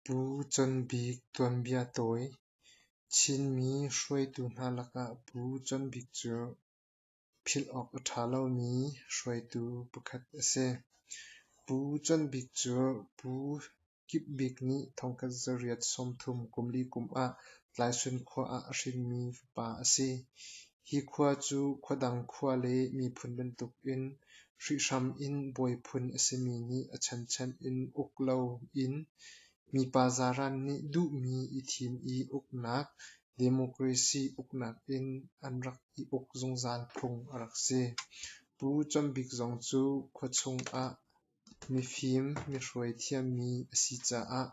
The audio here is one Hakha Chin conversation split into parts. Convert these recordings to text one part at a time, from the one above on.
Pu Con Bik tuanbia tawi Chinmi hruaitu hna lakah Pu Con Bik cu philh awk a ṭha lomi hruaitu pakhat a si. Pu Con Bik cu Pu Kip Bik nih 1834 kum ah Tlaisun khua ah a hrinmi fapa a si. Hi khua cu khua dang khua le miphun bantukin hrihhram in bawi phun a simi nih a chanchan in uk loin mipa zaran nih duhmi i thim i uknak democracy uknak in an rak i uk zungzal phung a rak si. Pu Con Bik zong cu khua chungah mifim mihruai thiammi a si caah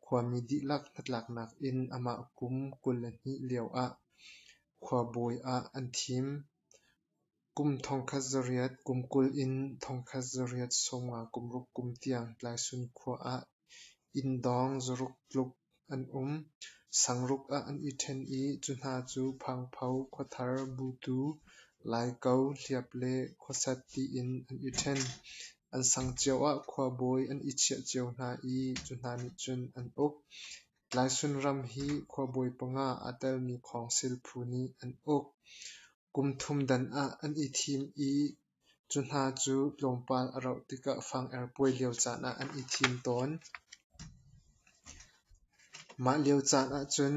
khuami dihlak hnatlaknak in amah kum 22 lioah khuabawi ah an thim. Kum 1820 in 1856 kum tiang Tlaisun khua ah inn dawng 600 tluk an um. Sang ruk ah an i ṭhen i cu hna cu Phangpho, Khuathar, Butu, Laiko, Hliap le Khuasat tiin an i ṭhen. An sang cio ah khuabawi an i chiah cio hna i cu hna nih cun an uk. Tlaisun ram hi khuabawi panga aa telmi khawngsil phu nih an uk. Kum thum dan ah an i thim i cu hna cu tlawmpal a rauh tikah fang-er puai lio caan ah an i thim tawn. Mah lio caan ahcun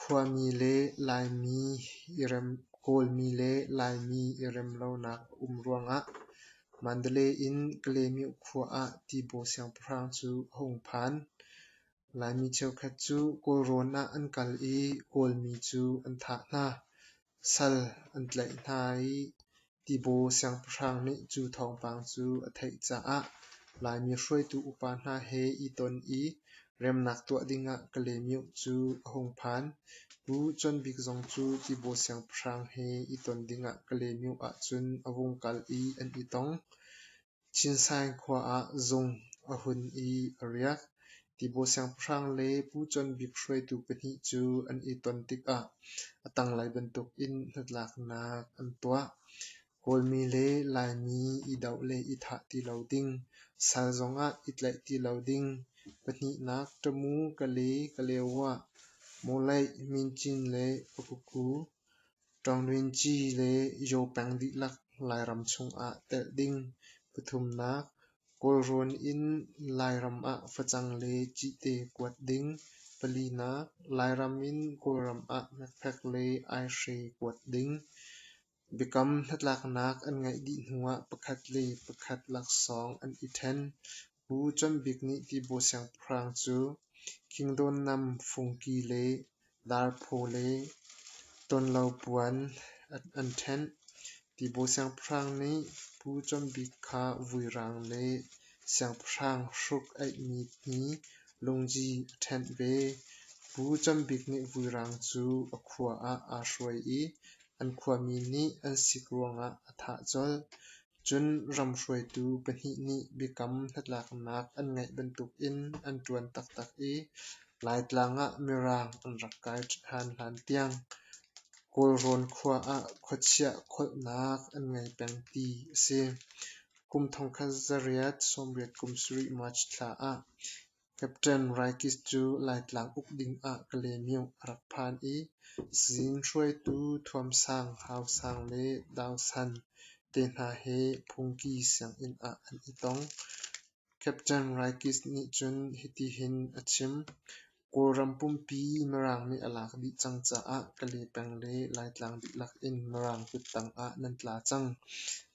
khuami le Kawlmi le Laimi i rem lonak a um ruangah Mandalay in Kalaymyo khua ah Tibaw siangpahrang cu a hung phan. Laimi cheukhat cu Kawlrawn ah an kal i Kawlmi cu an thah hna. Sal an tlaih hna i Tibaw siangpahrang nih cu thawngpang cu a theih caah Laimi hruaitu upa hna he i ton i remnak tuah dingah Kalaymyo cu a hung phan. Pu Con Bik zong cu Tibaw siangpahrang he i ton dingah Kalaymyo ahcun a vung kal i an i tong. Chinsaing khua ah zung a hun i a riak. Tibaw siangpahrang le Pu Con Bik hruaitu pahnih cu an i ton tikah a tanglei bantukin hnatlaknak an tuah. Kawlmi le Laimi i doh le i thah ti lo ding, sal zongah i tlaih ti lo ding. Pahnihnak, Tamu, Kale, Kalewa, Mawleih, Mincin le Pakuku, Ṭaungdwinci le Yaw peng dihlak Lairam chungah telh ding. Pathumnak, Kawlrawn in Lairam ah facang le cite kuat ding. Palinak, Lairam in Kawlram ah hmekphek le aihre kuat ding. Biakam hnatlaknak an ngeih dih hnuah pakhat le pakhat laksawng an i ṭhen. Pu Con Bik nih Tibaw siangpahrang cu Kingdom fungki le darphaw le tonlopuan an ṭhenh. Tibaw siangpahrang nih Pu Con Bik kha vuirang le siangpahrang hruk aihmi hni lungji a ṭhenh ve. Pu Con Bik nih vuirang cu a khua ah aa hruai i an khuami nih an sik ruangah a thah colh. Cun ram hruaitu pahnih nih biakam hnatlaknak an ngeih bantukin an ṭuan taktak i Laitlang ah Mirang an rak kai ṭhan hlan tiang Kawlrawn khua ah khuachiah kholhnak an ngei peng ti a si. Kum 1887 March thla ah Captain Raikes cu Laitlang uk dingah Kalaymyo a rak phan i Sizin hruaitu Thuamsang, Hausang le Dausan te hna he phungki sianginn ah an i tong. Captain Raikes nih cun hitihin a chim: Kawlram pumpi Mirang nih a lak dih cang caah Kalay peng le Laitlang dihlak in Mirang kuttang ah nan tla cang.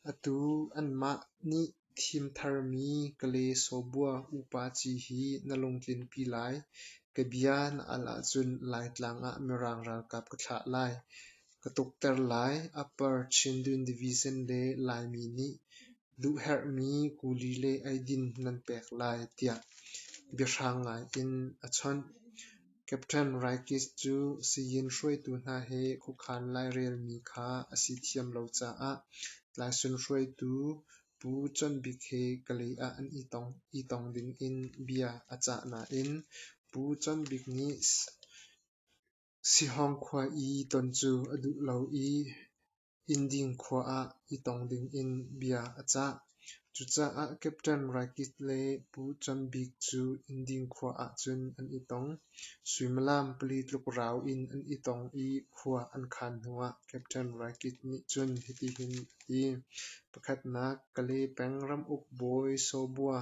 Atu anmah nih thim tharmi Kalay sawbua upa ci hi na lungtlinpi lai. Ka bia na al ahcun Laitlang ah Mirang ralkap ka thlah lai. Ka tukter lai. Upper Chindwin Division le Laimi nih duhherhmi kuli le eidin nan pek lai tiah biahrang ngai in a chawnh. Captain Raikes cu Siyin hruaitu hna he khuakhan lairelmi kha a si thiam lo caah Tlaisun hruaitu Pu Con Bik he Kalay ah an i tong dingin bia a cah nain Pu Con Bik nih Sihawng khua i ton cu a duh lo i Innding khua ah i tong dingin bia a cah. Cucaah Captain Raikit le Pu Con Bik cu Indin khua ahcun an i tong. Suimilam 4 tluk rau in an i tong i khua an khan hnuah Captain Raikit nih cun hitihin a ti: Pakhatnak, Kalay peng ramuk bawi Sawbua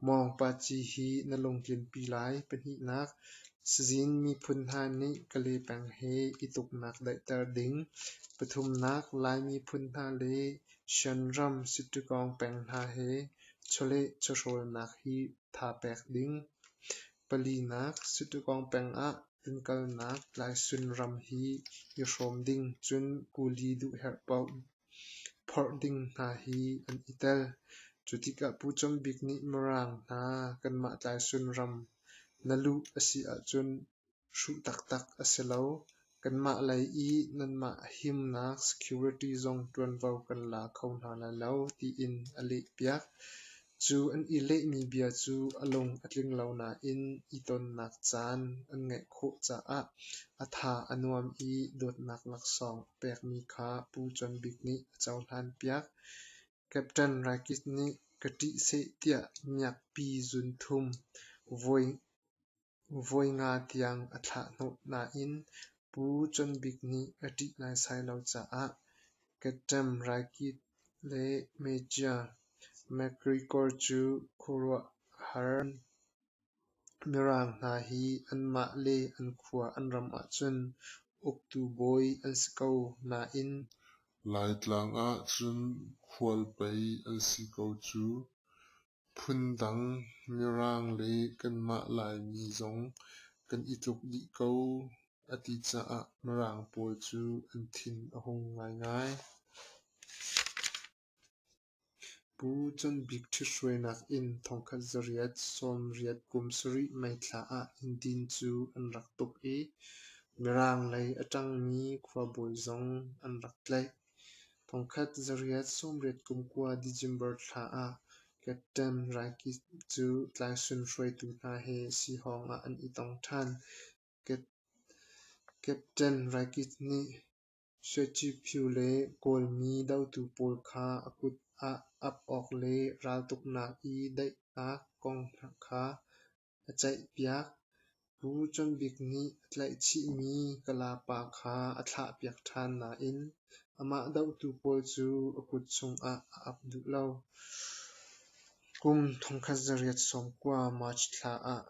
Mawng Paci hi na lungtlinpi lai. Pahnihnak, Sazin miphun hna nih Kalay peng he i tuknak daihter ding. Pathumnak, Lai miphun hna le Shan ram Sittagong peng hna he chawleh chawhrawlnak hi tha pek ding. Palinak, Sittagong peng ah tlunkalnak Tlaisun ram hi i hrawm ding, cun kuli duhherh paoh phorh ding hna hi an i tel. Cu tikah Pu Con Bik nih Mirang hna kanmah Tlaisun ram na luh a si ahcun hruh taktak a si lo. Kanmah lei i nanmah himnak security zong ṭuanvo kan la kho hna lai lo, tiin a lehpiak. Cu an i lehmi bia cu a lung a tling lo nain i tonnak caan an ngeih khawh caah a tha a nuam i dawtnak laksawng a pekmi kha Pu Con Bik nih a cohlanpiak. Captain Raikit nih ka ṭih seh tiah miakpi zun thum voi nga tiang a thlah hnawh nain Pu Con Bik nih a ṭih naisai lo caah Captain Raikit le Major McGregor cu khuaruahhar Mirang hna hi anmah le an khua an ram ahcun uktu bawi an si ko nain Laitlang ah cun khual pei an si ko cu. Phundang Mirang le kanmah Laimi zong kan i tluk dih ko a ti caah Mirang pawl cu an thin a hung ngaingai. Pu Con Bik ṭhithruainak in 1880 kum sarih May thla ah Indin cu an rak tuk i Mirang lei a ṭangmi khuabawi zong an rak tlaih. 1889 December thla ah Captain Raikit cu Tlaisun hruaitu hna he Sihawng ah an i tong ṭhan. Captain Raikit nih Suaitiphu le Kawlmi dotu pawl kha a kut ah ap awk le raltuknak i daihnak kong kha a ceihpiak. Pu Con Bik nih a tlaihchihmi Kala pa kha a thlahpiak ṭhan nain amah dohtu pawl cu a kut chungah a ap duh lo. Kum 1890 March thla ah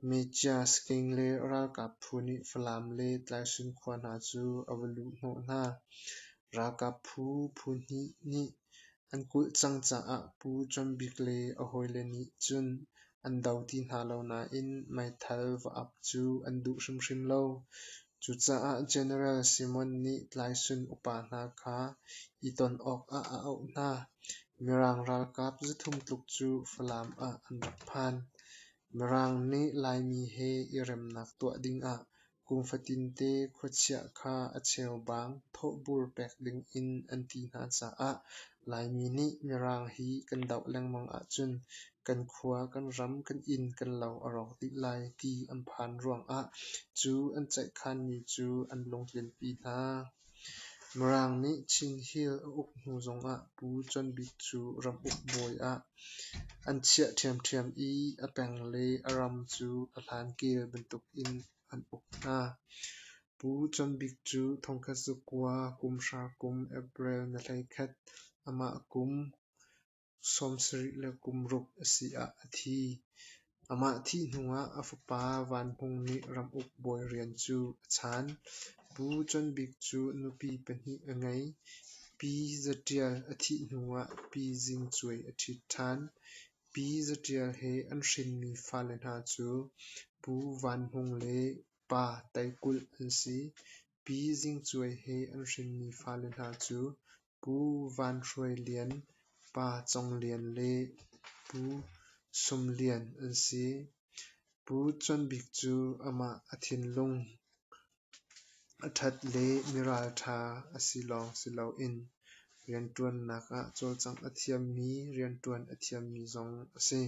Mejia Sking le ralkap phu nih Falam le Tlaisun khua hna cu a va luhhnawh hna. Ralkap phu phu hnih nih an kulh cang caah Pu Con Bik le a hawile nih cun an do ti hna lo nain meithal va ap cu an duh hrimhrim lo. Cucaah General Simon nih Tlaisun upa hna kha i ton awkah a auh hna. Mirang ralkap 300 tluk cu Falam ah an rak phan. Mirang nih Laimi he i remnak tuah dingah kum fatinte khuachiah kha a cheubang thawhbur pek dingin an ti hna caah Laimi nih Mirang hi kan doh lengmang ahcun kan khua, kan ram, kan inn, kan lo a rawk dih lai ti an phan ruangah cu an ceihkhanmi cu an lungtlinpi hna. Mirang nih Chin Hill a uk hnu zongah Pu Con Bik cu ramuk bawi ah an chiah ṭhiamṭhiam i a peng le a ram cu a hlankel bantukin an uk hna. Pu Con Bik cu 1900 kum hra kum April ni 21, amah kum 76 a si ah a thi. Amah thih hnuah a fapa Van Hmung nih ramuk bawi rian cu a chaan. Pu Con Bik cu nupi pahnih a ngei. Pi Za Ṭial a thih hnuah Pi Zing Cuai a ṭhit ṭhan. Pi Za Ṭial he an hrinmi fale hna cu Pu Van Hmung le Pa Tei Kulh an si. Pi Zing Cuai he an hrinmi fale hna cu Pu Van Hruai Lian, Pa Cong Lian le Pu Sum Lian an si. Pu Con Bik cu amah a thinlung a ṭhat le mi ralṭha a si lawng si loin rianṭuannak ah cawlcangh a thiammi, rianṭuan a thiammi zong a si.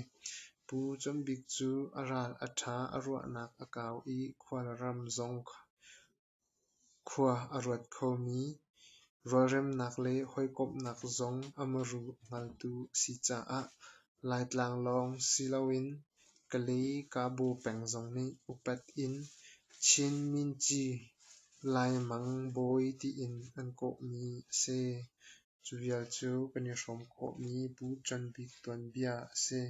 Pu Con Bik cu a ral a ṭha, a ruahnak a kau i khualram zong khua a ruat khomi, Rualremnak le hawikomhnak zong a muru a hngaltu a si caah Laitlang lawng si loin Kalay-Kabaw peng zong nih upat in Chin Minci Laimang Bawi tiin an kawhmi a si. Cu vial cu kan i hrawm khawhmi Pu Con Bik tuanbia a si.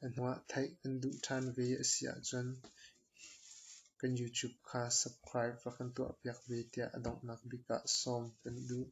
A hnuah theih kan duh ṭhan ve a si ahcun kan YouTube kha subscribe rak kan tuahpiak ve tiah a donghnak bik ah sawm kan duh.